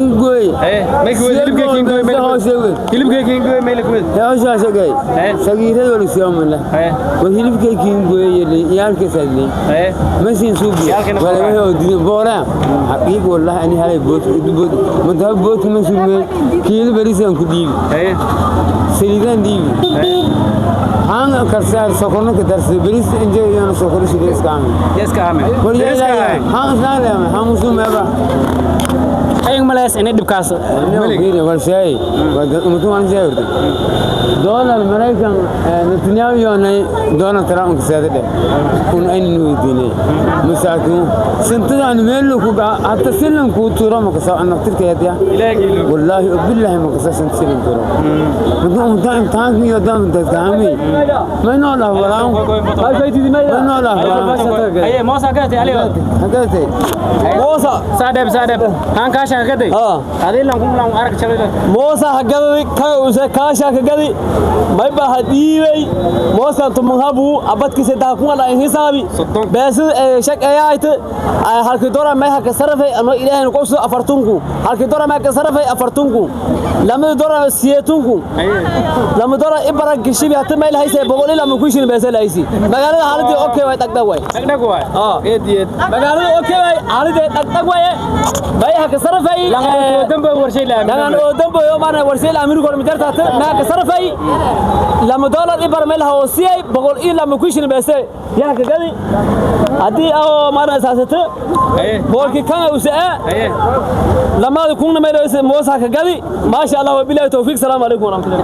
Gooy. May kuwed hilibkay kiin gooy, may Hoose. Hilibkay kiin gooy, may la kuwed. Hawshaasagay. Sagiirada wala siyaamala. War hilibkay kiin gooy yaalka sadli. Masin suubi. Yaalkana wala booraan. wuxuu diiday booraan. Xaqiiq wallahi ani halay boot boot. Madhab boot ma suubi. Kiilo bariisaan ku dhiibi. Saliidaan dhiibi. Haan karsaar sokorna ka darsi bariis injee iyo sokor sidii iska amin. Iska amin. War yaa haan islaan leeyahay haan muslim meeba. Ayag malays inay dhibkaas. Walshay mutu waan sheegay Donald Maraykan Netanyahu yoonay Donald Trump ka saada dheh kun aynu weydiinay masaakiin santadaan meel ku hatta silan ku tuuro ma kasoo naftirka hadiya. Ilaahi. Wallahi billahi ma kasoo sant silan tuuro mutu mutu imtixaan iyo dam dadkaami ma noo lah walaan ma noo lah walaan. Aye, moosa gadatay aligo? Hagatay. Moosa. Saadheb saadheb haan kaasha gaday. Ah. Adii lan kun lan arag jabay. Moosa hagadi ka use kaasha kagadi may baa hadhiibay moosa tumanhabu abadkiisa daa kun la hisaabi. 30. Bees shak ayaayt halki dora may haka sarafay ano ilaahayna qofso 40ku halki dora may haka sarafay 40ku lamada dora 80ku lama dora ibara gishibi hata may lahaysa boqol ilaa ma kushin bees lahaysi magaalada xaaladii okay way dhagdhag way. Dhagdhag waay. Ah. Eediyed. Magaalada okay way xaaladii dhagdhag way may haka sarafay. Lan oo dambe warshay la. Lagan oo dambeeyo maana warseel amiru kor mijartaata maa ka sarafay lama dollar ibar meel hoosiyay boqol iyo lama kushin beese yaa ka gadi hadii oo maana saasata boolki kan uu saa lamada kunna meel hoose moosa ka gadi. Maasha Allah, wabillahi tawfiiq, salaamu alaykum warahmatullahi.